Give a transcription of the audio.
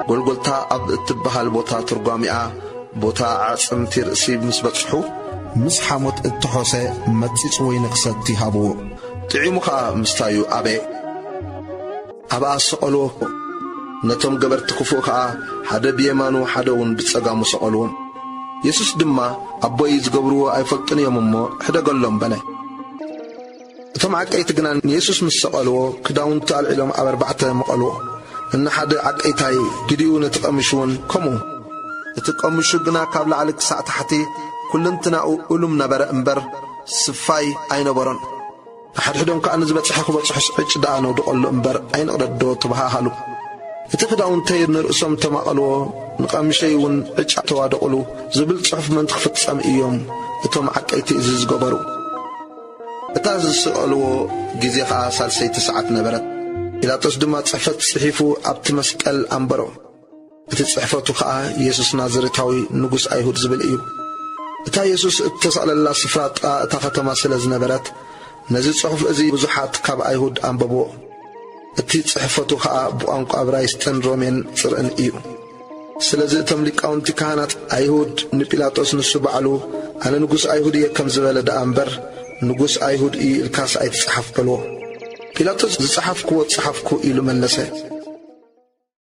ጎልጎልታ ኣብ እትበሃል ቦታ ትርጓሚኣ ቦታ ኣዕጽምቲ ርእሲ ምስ በጽሑ፣ ምስ ሓሞት እተሖሰ መጺጽ ወይኒ ክሰቲ ሃብዎ። ጥዒሙ ኸኣ ምስታዩ ኣበ። ኣብኣ ሰቐልዎ። ነቶም ገበርቲ ክፉእ ከኣ ሓደ ብየማኑ ሓደ እውን ብጸጋሙ ሰቐልዎም። የሱስ ድማ፣ "ኣቦይ ዝገብርዎ ኣይፈልጡን እዮም እሞ ሕደገሎም" በለ። እቶም ዓቀይቲ ግና ንየሱስ ምስ ሰቐልዎ፣ ክዳውንቱ ኣልዒሎም ኣብ ኣርባዕተ መቐልዎ። እነሓደ ዓቀይታይ፣ ግዲኡ ነቲ ቀምሽ እውን ከምኡ። እቲ ቀምሹ ግና ካብ ላዕሊ ክሳዕ ታሕቲ ኩልንትናኡ እሉም ነበረ እምበር፣ ስፋይ ኣይነበሮን። ንሓድሕዶም ከኣ ንዝበጽሐ ክበጽሑስ ዕጭ ደኣ ነውድቐሉ እምበር ኣይንቕደዶ ተባሃሃሉ። እቲ ክዳውንተይ ንርእሶም ተማቐልዎ፣ ንቐምሸይ እውን ዕጭ ተዋደቑሉ ዝብል ጽሑፍ ምእንቲ ክፍጸም እዮም እቶም ዓቀይቲ እዚ ዝገበሩ። እታ ዝስቐልዎ ግዜ ኸኣ ሳልሰይቲ ሰዓት ነበረት። ጲላጦስ ድማ ጽሕፈት ጽሒፉ ኣብቲ መስቀል ኣንበሮ። እቲ ጽሕፈቱ ኸኣ የሱስ ናዝሬታዊ ንጉስ ኣይሁድ ዝብል እዩ። እታ የሱስ እተሰቕለላ ስፍራ ጥቓ እታ ኸተማ ስለ ዝነበረት፣ ነዚ ጽሑፍ እዚ ብዙሓት ካብ ኣይሁድ ኣንበብዎ። እቲ ጽሕፈቱ ኸኣ ብቋንቋ እብራይስጥን ሮሜን ጽርኢን እዩ። ስለዚ እቶም ሊቃውንቲ ካህናት ኣይሁድ ንጲላጦስ፣ "ንሱ ባዕሉ፣ 'ኣነ ንጉስ ኣይሁድ እየ' ከም ዝበለ ደኣ እምበር፣ 'ንጉስ ኣይሁድ እዩ' ኢልካስ ኣይትጽሓፍ" በልዎ። ጲላጦስ፣ "ዝጸሓፍክዎ ጸሓፍኩ" ኢሉ መለሰ።